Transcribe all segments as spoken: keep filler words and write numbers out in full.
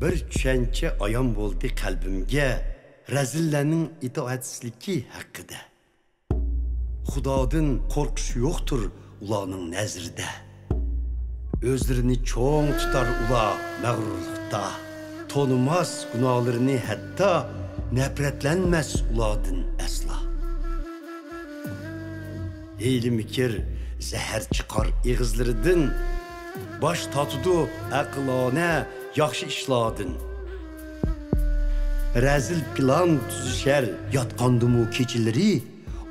بىر چۈشەنچە ئايان بولدى قەلبىمگە، رەزىللەرنىڭ ئىتائەتسىزلىكى ھەققىدە. خۇدادىن قورقۇش يوقتۇر ئۇلارنىڭ نەزىرىدە. ئۆزلىرىنى چوڭ تۇتار ئۇلار مەغرۇرلۇقتا. تونۇماس گۇناھلىرىنى ھەتتا، نەپرەتلەنمەس ئۇلاردىن ئەسلا. ھىيلە-مىكىر زەھەر چىقار ئېغىزلىرىدىن، باش تارتىدۇ ئەقىلانە ياخشى ئىشلاردىن. رەزىل پىلان تۈزۈشەر ياتقاندىمۇ كېچىلىرى،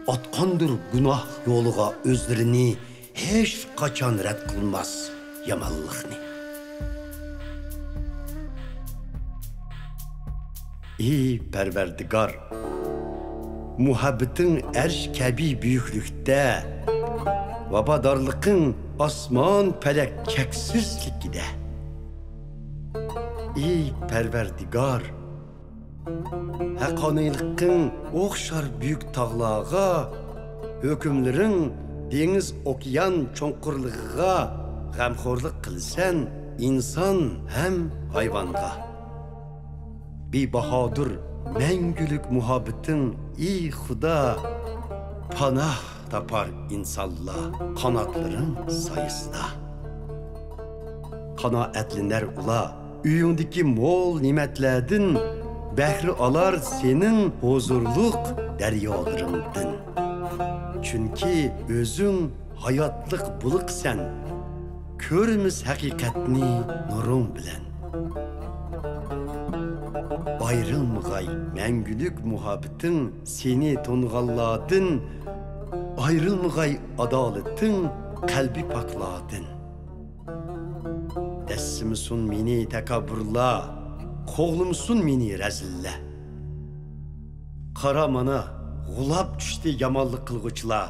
ئاتقاندۇر گۇناھ يولىغا ئۆزلىرىنى، ھېچقاچان رەت قىلماس يامانلىقنى. ئى پەرۋەردىگار، مۇھەببىتىڭ ئەرش كەبى بۈيۈكلۈكتە، ۋاپادارلىقىڭ ئاسمان پەلەك چەكسىزلىكىدە. ئى پەرۋەردىگار، ھەققانىيلىقىڭ ئوخشار بۈيۈك تاغلارغا، ھۆكۈملىرىڭ دېڭىز ئوكيان چوڭقۇرلۇقىغا غەمخورلۇق قىلىسەن ئىنسان ھەم ھايۋانغا. بىباھادۇر مەڭگۈلۈك مۇھەببىتىڭ، ئى خۇدا، پاناھ تاپار ئىنسانلار قاناتلىرىڭ سايىسىدا. قانائەتلىنەر ئۇلار ئۆيۈڭدىكى مول نېمەتلەردىن، بەھرە ئالار سېنىڭ ھۇزۇرلۇق دەريالىرىڭدىن. چۈنكى ئۆزۈڭ ھاياتلىق بۇلىقىسەن، كۆرىمىز ھەقىقەتنى نۇرۇڭ بىلەن. ئايرىلمىغاي مەڭگۈلۈك مۇھەببىتىڭ سېنى تونۇغانلاردىن، ئايرىلمىغاي ئادالىتىڭ قەلبى پاكلاردىن. دەسسىمىسۇن مېنى تەكەببۇرلار، قوغلىمىسۇن مېنى رەزىللەر. قارا مانا، غۇلاپ چۈشتى يامانلىق قىلغۇچىلار.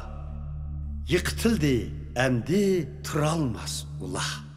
يىقىتىلدى، ئەمدى تۇرالماس ئۇلار.